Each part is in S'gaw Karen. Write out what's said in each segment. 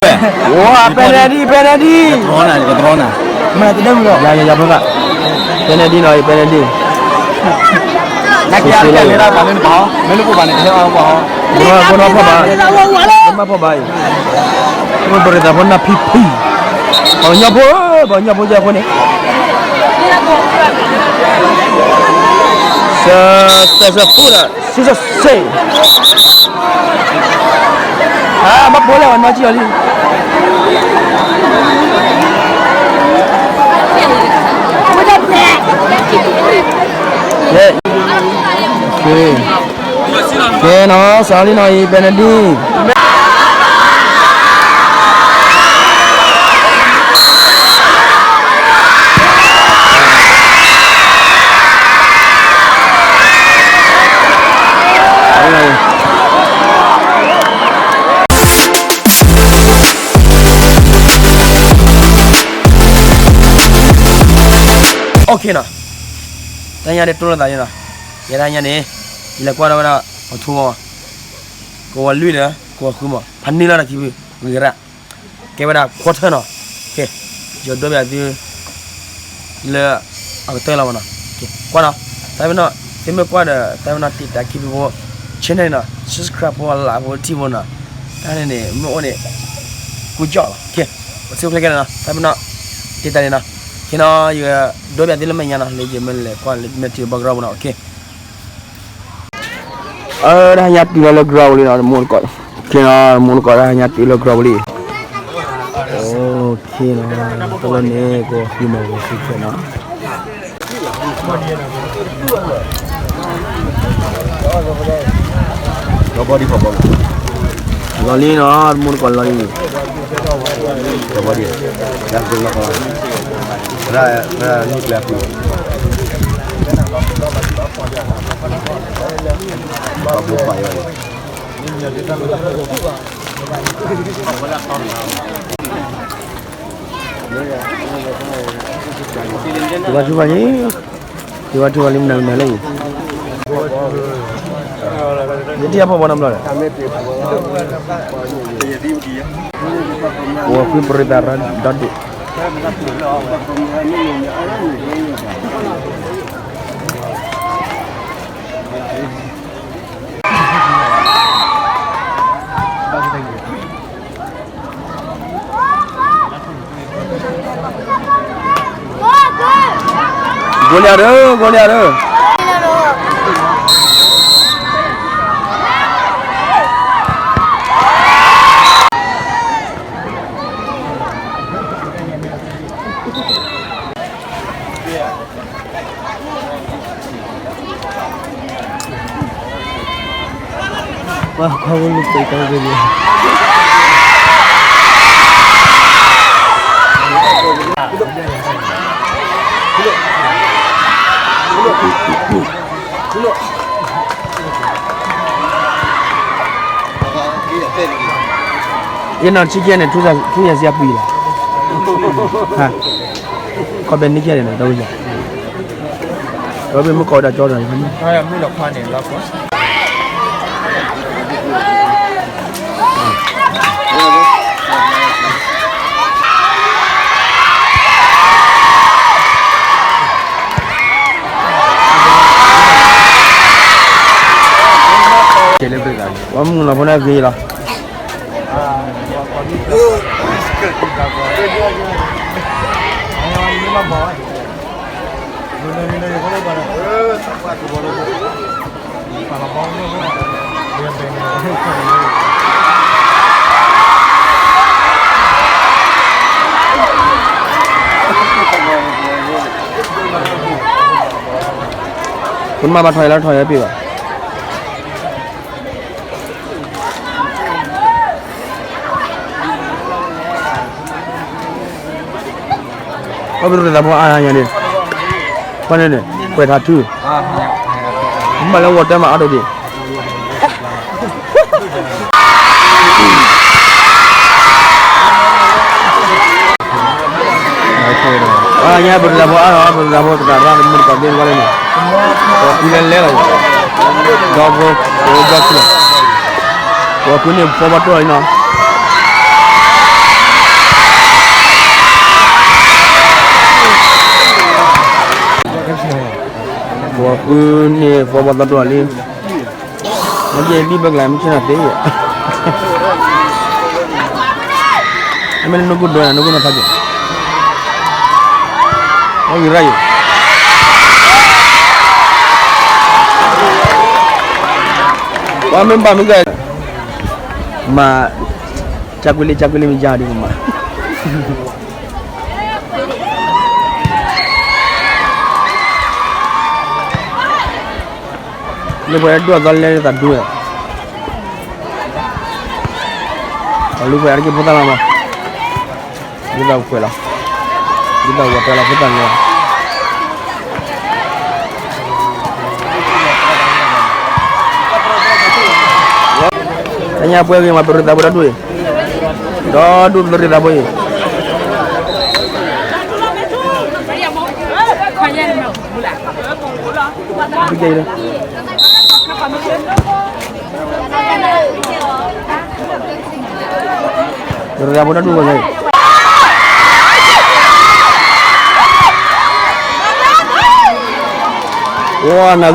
ဝဲ penalty, penalty. ကတြီနၤ, ကတြီနၤ. မ့ၢ်တဒဲမုၢ်လီၤ. ယၤ ယၤ ယၤ ဖဲက penalty နီၤ, penalty. နကဲလၢမ့ၢ်လၢပှၤလၢနပၤဟီ, မ့ၢ်လၢပှၤဘၣ်န့ၣ် ကဟဲအီၤပှၤဟီ. ဘီ ဘီ ဘီ ဘီ ဘီ ဘီ အံၤ, ပရ့သးဖိနၢ်ဖံဖံ, ပှၤကညီဖိ, ပှၤကညီဖိကဲအဃိန့ၣ်. စ တၢ်စၢဖူဒီး စံစ့ၣ်, အါ ဘၣ်ဖိလဲၣ် ဝဲနီၢ်ကံအီၤလံ. ကဲ, ကဲ, ကဲနီၤ, စးလံနီၤအံၤ penalty. โอเคနီၤ, တဟါညါန့ၣ် တိၢ်လိာ်သးန့ၣ်နီၤ, ယဲတဟါညါန့ၣ် ယလဲၤကွၢ်ထီၣ်ဝဲဒၣ် အထူအီၤ, ကဝီၤလွံၢ်ဒီး ကဝီၤဃုမး ဖးန့ၢ်လီၤတၢ်ခံဖု ဂ့ၤရၣ်, ကဲဝဲဒၣ် quarter နီၤ, ကဲ, ယဒီးဘၣ်သု လၢအကတၢၢ်လီၤမးနီၤ, ကဲ ကွၢ်နီၤ, တၢ်ပနီၣ် သုမ့ၢ်ကွၢ်ဒီး တၢ်ပနီၣ်တံာ်တာ်ခံဖုဖိ channel နီၤ subscribe ဖိလၢဖိထံဖိနီၤ, တၢ်န့ၣ်န့ၣ် မ့ၢ်အိၣ်န့ၣ် ကူကၠီၣ်လီၤ, ကဲ, ပစံးအိၣ်ချ့ကဲနီၤ, တၢ်ပနီၣ် တံာ်တာ်န့ၣ်နီၤ, ကဲနီၤ, ယဒီးဘၣ်သုလၢမဲာ်ညါနီၤ, လၢယမ့ၢ်လဲၤကွၢ်လၢမဲာ်ထံ background နီၤ, ကဲ အၢ တဟါညါတုၤလီၤလၢ ground လံနီၤ, တမူတကိး, ကဲနီၤ, တမူတကိး တဟါညါတုၤလၢ ground လံ, ကဲနီၤ, တလီၤန့ၣ် ကဝီၤဃုမး ကဝီၤဃုခဲနီၤ, လီၤလံနီၤ, တမူတကိးလီၤလံ, ထံၣ်ဘၣ်ထံၣ်ဘၣ်လံ, ထံၣ်ဘၣ်ထံၣ်ဘၣ်လံ မနုၤမနုၤလဲၣ်အံၤ, ယထံၣ်အဖီဘီနဘျီဒီး, ကဝီၤဃုပရ့သးရၣ်ဒီဒူၣ် ဂိလံယၤဧၢ, ဂိလံယၤဧၢ. ပှၤခီဝဲလူပှဲၤတၢ်ဝဲန့ၣ် ယနီၢ်ဆံကဲန့ၣ် ထူယၤစံအပှံၤလီၤ. ခီဘဲန့ၣ်ကဲန့ၣ် တဝဲယၤ ဒီးဘၣ်မုၢ်ကီးဒၣ်ကၠီဒီး မုၢ်လီၤခွါန့ၣ်လီၤ. ဝဲမုၢ်လီၤဖိန့ၣ်ဂ့ၤလီၤ. ဖိမါဘၣ်ထွဲလၢထွဲလၢပ့ၤဘၣ်. ပှၤပရ့သးဖိအါညါန့ၣ် ပှၤန့ၣ်န့ၣ် ကွဲးထါထု မ့ၢ်လၢဝီၤတၢ်မၤအါဒိၣ်ဒံး အါညါပရ့သးဖိအါလီၤ ပရ့သးဖိသတးရၣ်လၢမုၢ်တကိးသ့ၣ်တဖၣ်လၢန့ၣ် ပှၤဖုလဲၤလဲၤလီၤ ဒီးဖိ ဒီးဆူ ပှၤဖုန့ၣ်ဖီဘၣ်တိၢ်လီၤနီၤ. အဃုန့ၣ် ဖီဘီသီတိၣ်လီၤလံ, မ့ၢ်က့ၤဘံၣ်ဘၢကျါ မ့ၢ်ဆ့ၣ်နီၤသ့, မ့ၢ်နနူၢ်ကိၢ်ဒွဲနနူၢ်ကိၢ်နီၤဖးက့ၤ, အဂ့ၤရၣ်ယိၤ, ပှၤမ့ၢ်ဘၣ်မ့ၢ်ကဲ, မၤ, ကကွံလံ ကကွံလံ မ့ၢ်ယါဒ်မး လၢပှဲၤဒိၣ်အသီလဲသးဒူဝဲ, အလူၤပှဲၤအါတက့ၢ်ဖိသၣ်လီၤမး, ဒ်သိးပှဲၤလီၤ, ဒ်သိးဝဲၤတဲလီၤဖိသၣ်န့ၣ်လီၤ. တညါပှဲၤဂ့ၤမး ပရံးသးဖိဒီဒူၣ်အံၤ, ဒီဒူၣ်ပရံးသးဖိအံၤ ရံးသးဖိတၢ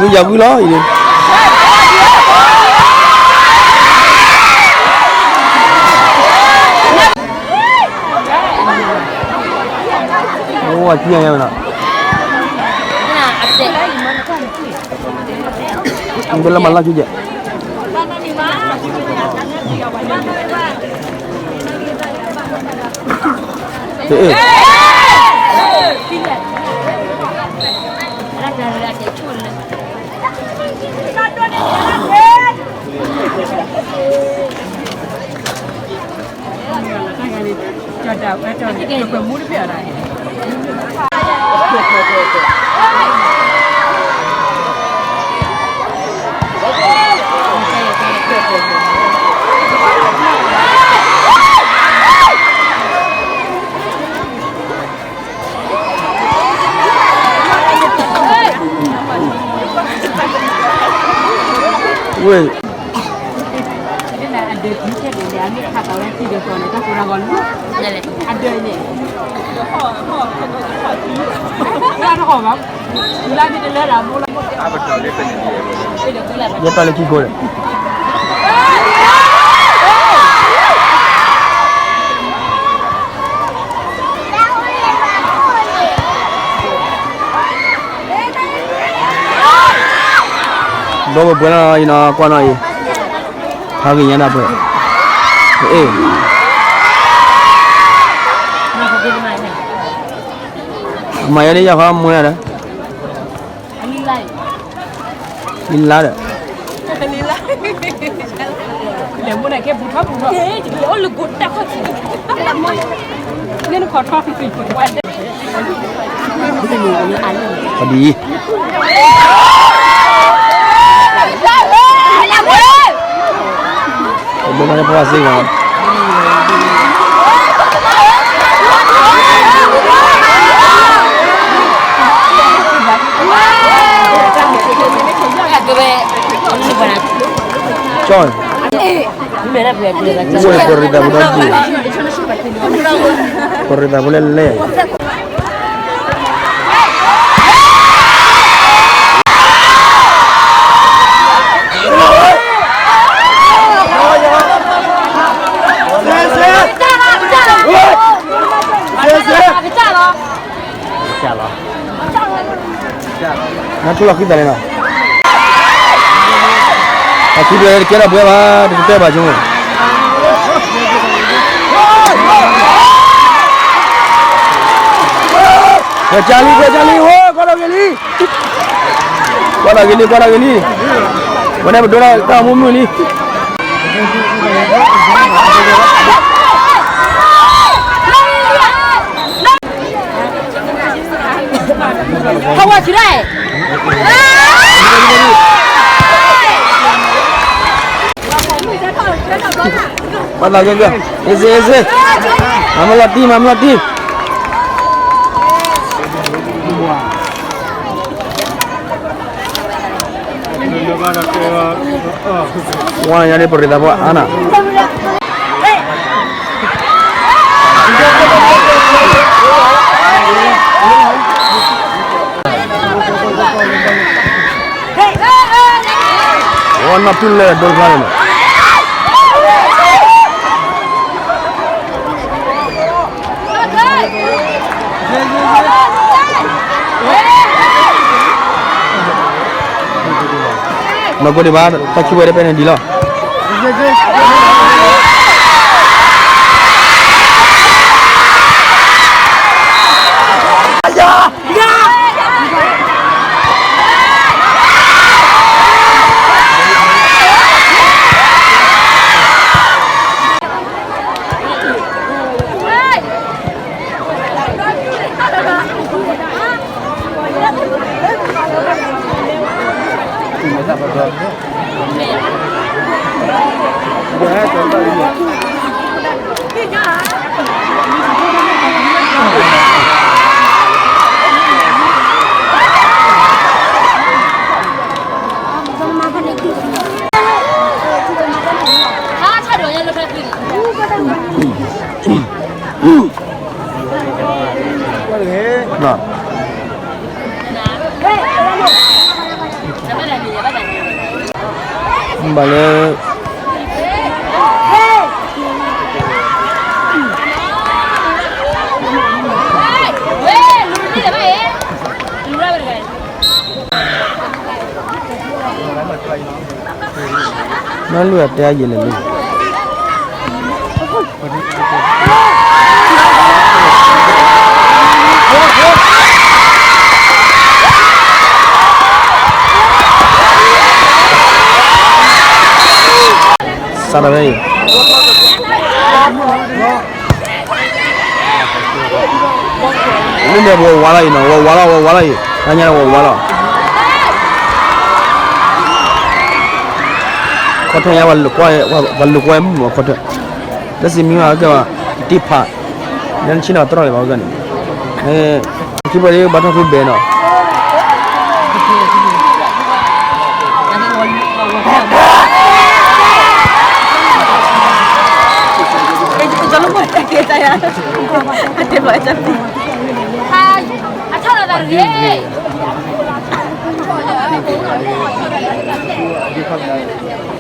်ဒူၣ်ဝဲန့ၣ်, အိ နၤဂုၢ်ယၤဂုၢ်လီၤအံၤ, အိ အကံၢ်အါညါဝဲနီၤ, မ့ၢ်လၢမၤလၢ်ကံၢ်ယဲၢ် တအ့ၣ် ဝ့ၢ် ယဲၢ်တီၢ်လၢခံကိးဒီး ဒီးပပှဲၤလီၤအံၤနီၤ ကွၢ်နီၤအံၤ, ဖးဂ့ၤညါဒၣ်ပှဲၤ, အ့ၣ်, မၤယဲန့ၣ်ယၤဃီမွဲဒီး လံလါဒီး ပဒံ ပဘၣ်န့ၣ်ပှၤစ့ၢ်ကီး ကၠီ ပရံးသးဖိဒီဒူၣ်, ပရံးသးဖိလဲၣ်လဲၣ် နထူလီၤဃံသးန့ၣ်လီၤ, အထူတကဲဒီးပှဲၤဘၣ် တကတဲဘၣ်ဆိမိၣ်, ပှဲၤကၢ်လံ ပှဲၤကၢ်လံ အိ ကွၢ်ဒီးဂ့ၤလံ ကွၢ်ဒီးဂ့ၤလံ ကွၢ်ဒီးဂ့ၤလံ, ဝဲန့ၣ်ပဒိၣ်တၢ်မုာ်မုာ်လံ, ဟဝဆူရၣ်, ပှၤသးကဲကဲ, အ့စ့ အ့စ့, မၤမလီၤတံၢ် မၤမလီၤတံၢ်. ဝါယၤန့ၣ် ပရံးသးဖိအါနၤ. နီၢ်တူၢ်လၢဒိတဖျါန့ၣ်လီၤ. မၤကိးဒံးဘၣ် တၢ်ခံဝဲတပဲန့ၣ်ဒံးလီၤ. ဘၣ်လၢ နလုၢ်အတဲအယံာ်လဲၣ်လံ. စးထီၣ်ဖဲအံၤ လၢန့ၣ်ဝဲဝါလီၤအံၤနီၤ, ဝဲဝါလီၤ, ဝဲဝါလီၤအံၤ, တၢ်ညါဝဲဝါလီၤ. ခီၣ်ထၢၣ်ညါ ပှၤလိာ်ကွဲမုၢ်မးခီၣ်ထၢၣ်, တၢ်စံးမံဘၣ်ကဲဘၣ်, တံၢ်ဖး, လၢနဆ့ၣ်နီၤတြီၢ်လံဘၣ်ဝဲန့ၣ်, ခံပှဲၤ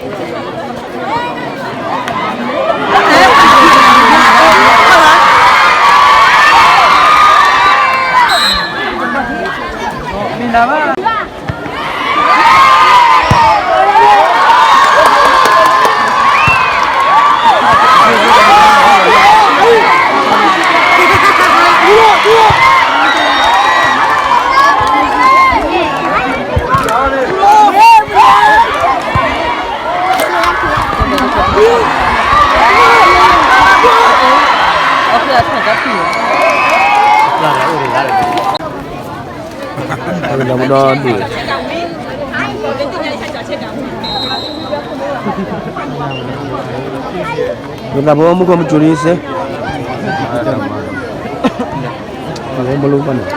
ဒ်ဘၣ်ထီၣ်သူဘဲနီၤ. ဒီးမုၢ်ကီၢ်မုၢ်ကၠိဒ်စ့, ဘလိပၢ်န့ၣ်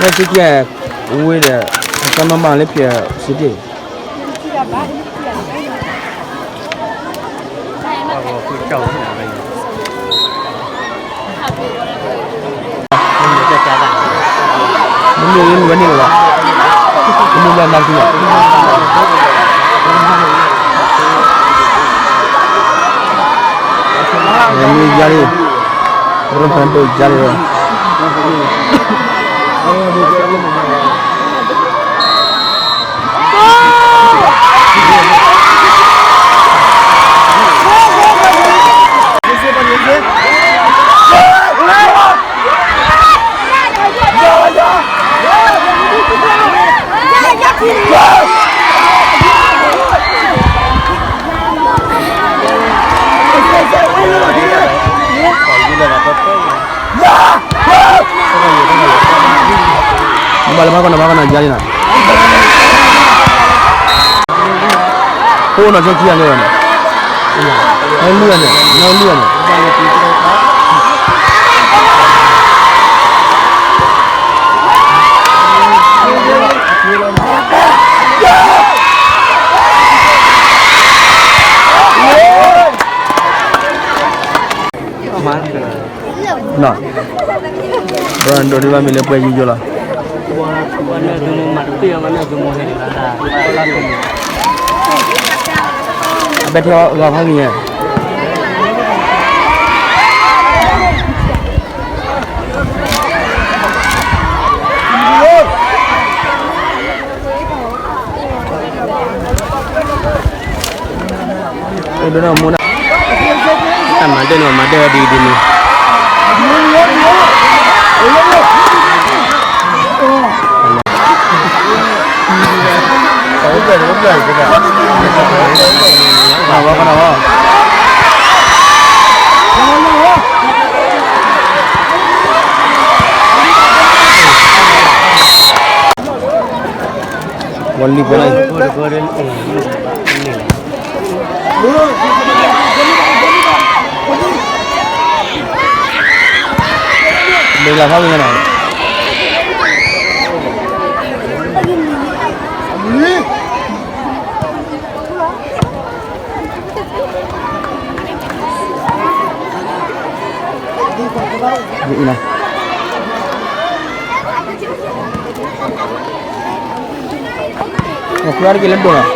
ဝဲကဲကဲ, ဝဲဒီး, တၢ်မၤမၤလၢဖျဲးစ့တ့ၢ်. မ့ၢ်မ့ၢ်ဝဲန့ၣ်လီၤ, မ့ၢ်မ့ၢ်လၢနၤကလီၤ, မ့ၢ်ယါလံ, ရဖန်ဒိၣ်ယါလံလီၤ. ဘၣ်လၢဖးကီၢ်နီၤ ဖးကီၢ်နီၤ ယါလံနီၤ, အိၣ်နီၤ ကဲခံဂၤလၢဝဲနီၤ, နီၢ်လံၢ်န့ၣ်, နီၢ်လံၢ်န့ၣ်, ဘၣ်ဒိးဒံးဘၣ်မ့ၢ်လၢပှဲၤယူၤယိလီၤ. အဘဲထီၣ်ဂၤဖးမံၤဧါ. ဒ်န့ၣ်မူနၤ, တၢ်မၤဒၢၣ်န့ၣ် မၤဒၢၣ်ဝဲဒ်ဒ်န့ၣ်, ဝဲကနဝဲ ဝဲလံပှဲၤလီၤ, မ့ၢ်လၢဖးမံၤနီၤ. အခွါတက့ၢ်လၢဒိၣ်နီၤ.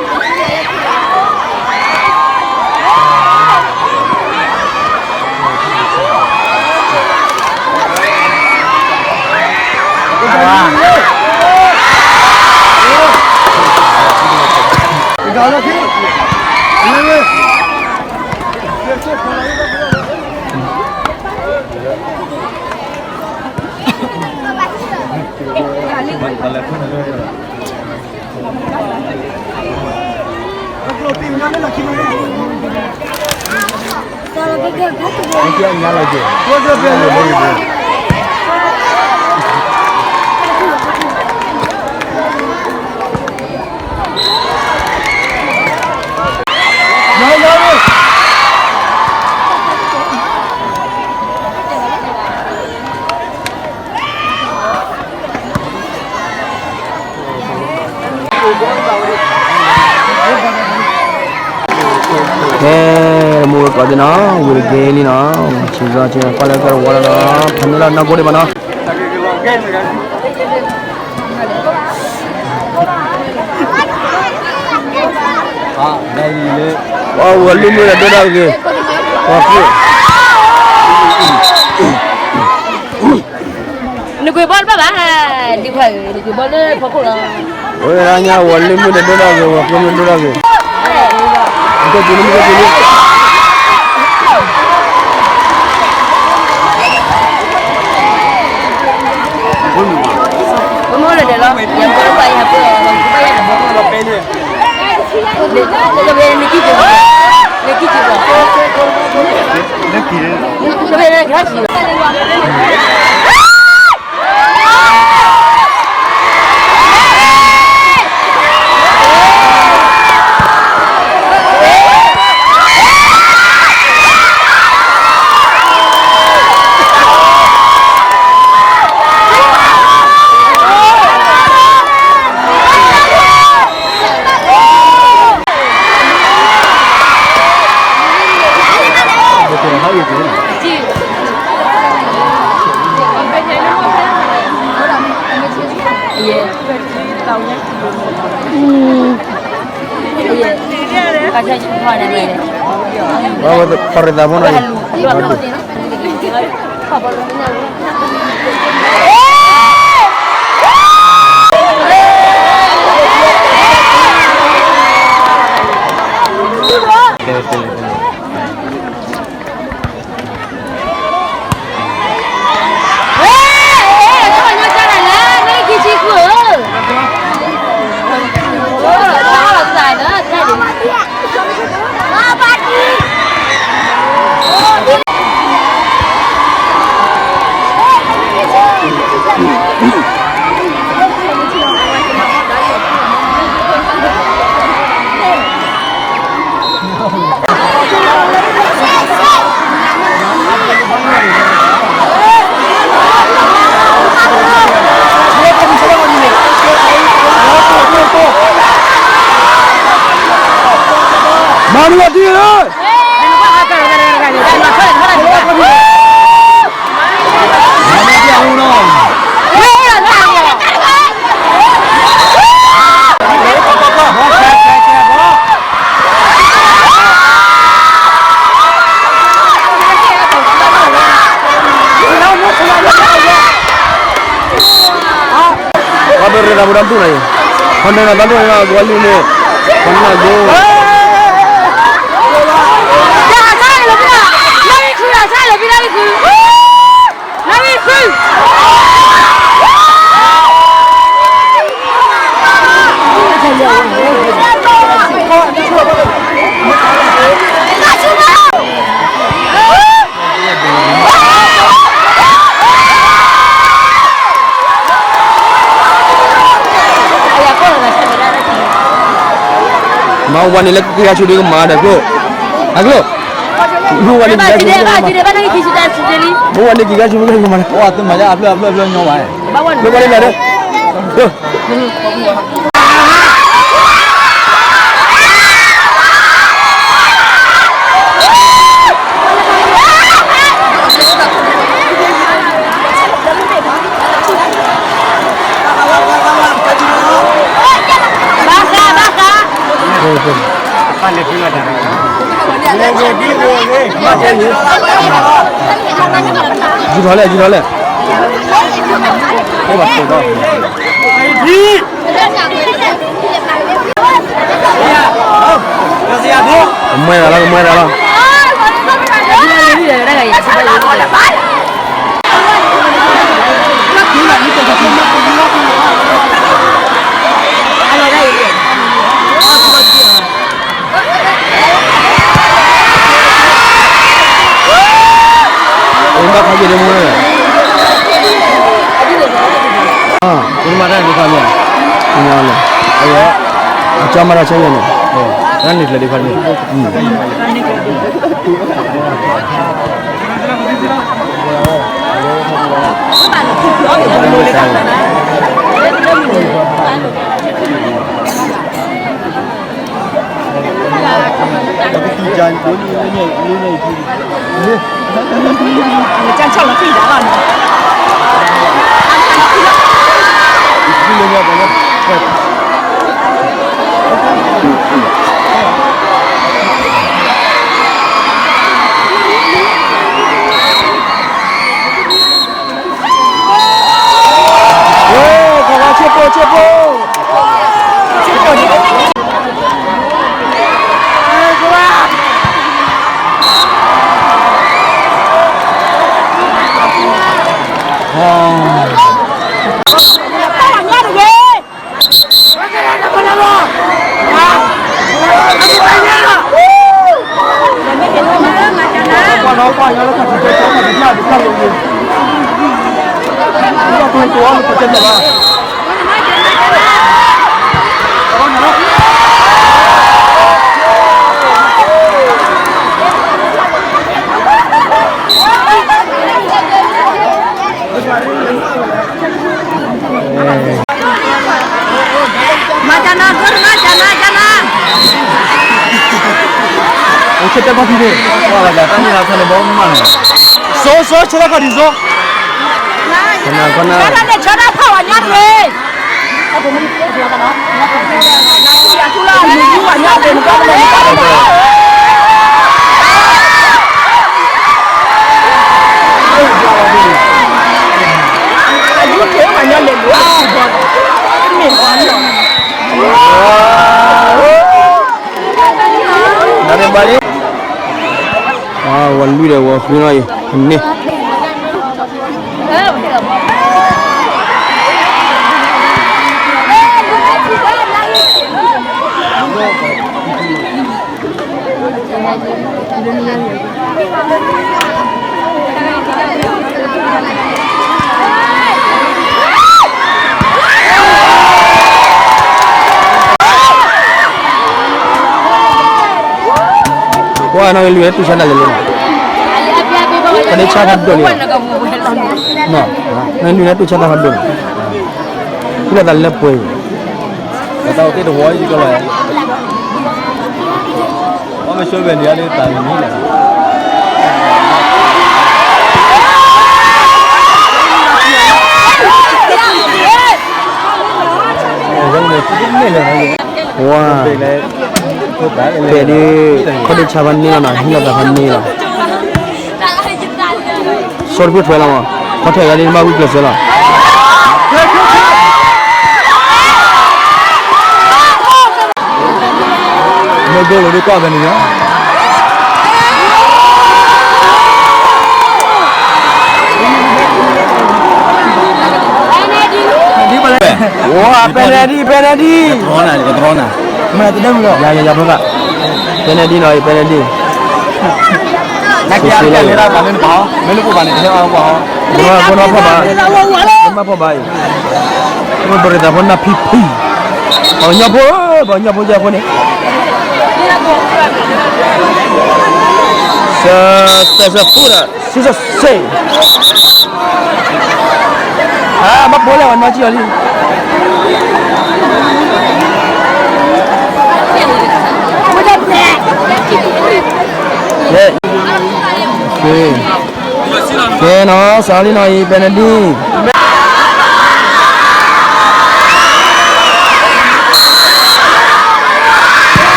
ကဲ, မူဝဲကိးသ့ၣ်နီၤ, ဝံၤတက့ၢ်လံနီၤ, ဆံးစီဆံး ကွၢ်လၢကဲဝီလီၤနီၤ, ဖးန့ၢ်လီၤနီၢ်ကိးဒံးဘၣ်နီၤ. ဝဲလၢမုၢ်ဒီးဒိၣ်ဒၣ်ဂ့ၤ, ဝဲ နကွၢ်ဘီလၢဘၣ်ဘၣ်, ဒ်ခွါဧၢ, နကွၢ်ဘီလၢဖီခိၣ်လီၤ. ဝဲဒၣ်ညါဝဲလၢမုၢ်ဒီးဒိၣ်ဒၣ်ဂ့ၤ, ဝဲကွၢ်မုၢ်ဒိၣ်ဒၣ်ဂ့ၤ, မုၢ်ကဲက့ၤလံ, မုၢ်ကဲက့ၤလံ. ပမ့ၢ်လၢဒဲးလီၤ, ယကဘၣ်ယဟးပှဲၤအီၤ, ကဘၣ်ယဟးပှဲၤအီၤ, နကံၢ်က့ၤ, နကံၢ်က့ၤဘၣ်, နကံၢ်က့ၤ, နကံၢ်က့ၤ. ရၢသးပူၤဒီဒူၣ်နီၤအံၤ, ခီနၢနၤတၢ်ဒိၣ်န့ၣ် ကဝီၤလံန့ၣ်, ခီနၢဂိၢ်, မၤဝဲန့ၣ်လၢကယၤဆူဒုကမၤဒီးကျိ, အကျိ, မၤဝဲန့ၣ်ကယၤဆူ, မၤဝဲန့ၣ်ကယၤဆူမၤ, မၤဝဲန့ၣ်ဒီး ယူၤထီၣ်လဲၣ် ယူၤထီၣ်လဲၣ်, ကမၢတၢ်လီၤ ကမၢတၢ်လီၤ. ဘၣ်ခီက့ၤဒ်မူန့ၣ်, မၤတၢ်ဒ်ခီန့ၣ်, အကၠီမၤတၢ်ဆဲယဲၢ်န့ၣ်, တၢ်န့ၣ်ကျဲဒ်ခီန့ၣ် မၤကနၤ ကနၤ ကနၤ ကနၤ, အိၣ်ဆၢတဲာ်ခီၣ်ထံးန့ၣ်, တၢ်န့ၣ်လၢဆၢန့ၣ်ဘီမးန့ၣ်, စိစိဆၢတဲာ်ခီၣ်ထံးစိ, ကနၤ ကနၤ, ဆၢတဲာ်ဖးဝဲညါတဂ့ၤ, ဝဲလွံၢ်ဒီးဝဲဃုနီၤအံၤန့ၣ်, ကွၢ်နီၣ်ဂံၢ်လွံၢ်န့ၣ် တူၢ်ဆါတၢ်လဲၤလဲၤနီၤ, ခီဒ့ဆါဖးဒိၣ်လံ, နီၣ်ဂံၢ်လွံၢ်န့ၣ် တူၢ်ဆါတၢ်ဖးဒိၣ်န့ၣ်, တူၢ်လၢတၢ်လၢပှဲၤအံၤ, တၢ်အိၣ်သ့ၣ်တဝီအံၤကလီၤ, အမ့ၢ်ဆိဝဲန့ၣ် အလၢတၢ်န့ၣ်လီၤ. ဝါ, ဖဲဒ် ခီဒ့ဆါဖးန့ၢ်လီၤနီၤ, ဟံၣ်လီၤသးဖးန့ၢ်လီၤ, ဆိတဖုထွဲလီၤမး, ခီထွဲယါဒ်နဘၣ်ဝံၣ်ကျဲးစၢးလီၤ. လီၤဒုးကီၢ်ဖဲန့ၣ်လီၤ. ဝါ penalty penalty တြီနၤ တြီနၤ မ့ၢ်တဒဲမုၢ်လီၤ ယၤယၤယၤဖိက penalty နီၤ penalty မ့ၢ်လၢပူၤဘၣ်န့ၣ် တဟဲအီၣ်ကွၢ်ဟီ ဘၣ်ဖီၣ်ဘၣ် ဘၣ်ဖီၣ်ဘၣ်အံၤ ပရ့သးဖိနၢ်ဖံဖံ ပှၤကညီဖိ ပှၤကညီဖိကဲဖိန့ၣ် စ special food စ စ စ ဘၣ်ဖိလဲၣ် ပှၤနီၢ်ကံၢ်အီၤလံ ကဲ ကဲ ကဲနီၤ စးလံနီၤအံၤ penalty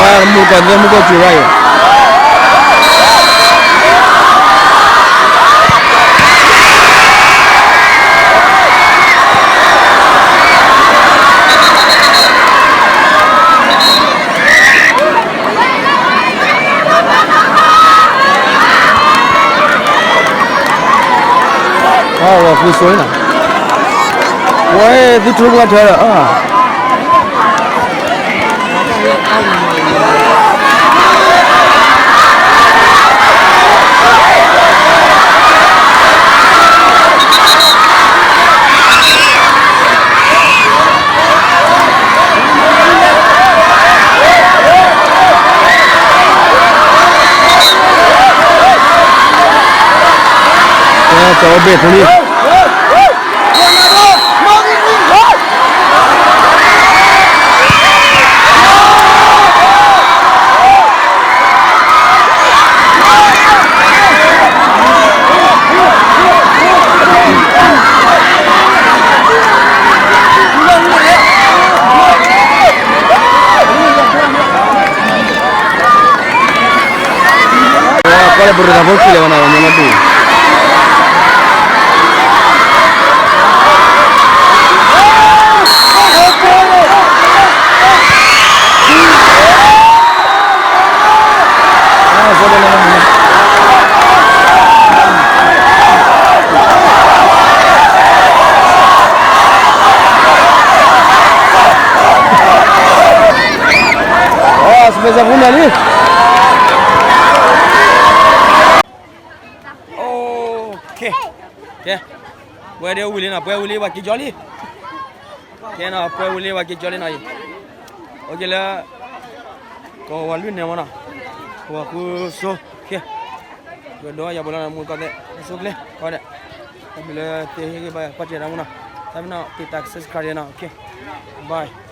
ပှၤမုၢ်ကီၢ်သဲမုၢ်ကီၢ်စူၤဝဲအံၤ အဝဲၢ်ဖုဆိနီၤ ဝဲသုထူပှၤထၢဒီး ကၠီဘ့ၣ်ဖိလံ ကွၢ်လၢပရူၤသးဖိခံလဲၤဝဲနီၤ ညီမတူၢ် အ special ဖိန့ၣ်လံ ကဲ ပှဲၤဒၣ်ဝံၤလံနီၤ ပှဲၤဝံၤလံ ပှၤက့ၤကၠီလံ ကဲနီၤ ပှဲၤဝံၤလံ ပှၤက့ၤကၠီလံနီၤအံၤ အိၣ်က့ၤလၢ ကီၢ်ဝၤလွံၢ်န့ၣ်မနီၤ ကီၢ်ဝၤဃုစိ ကဲ ကဒီးယၤဘိလီၤနီၤ မူကီၢ်သဲး ဆိကျဲ ကီးဒဲး တၢ်မ့ၢ်လၢတဟ့ၣ်ဂံၢ်ဘါ ကွၢ်စဲးတၢ်မူနီၤ တၢ်မ့ၢ်နီၤ တံာ်တာ် subscribe နီၤ okay bye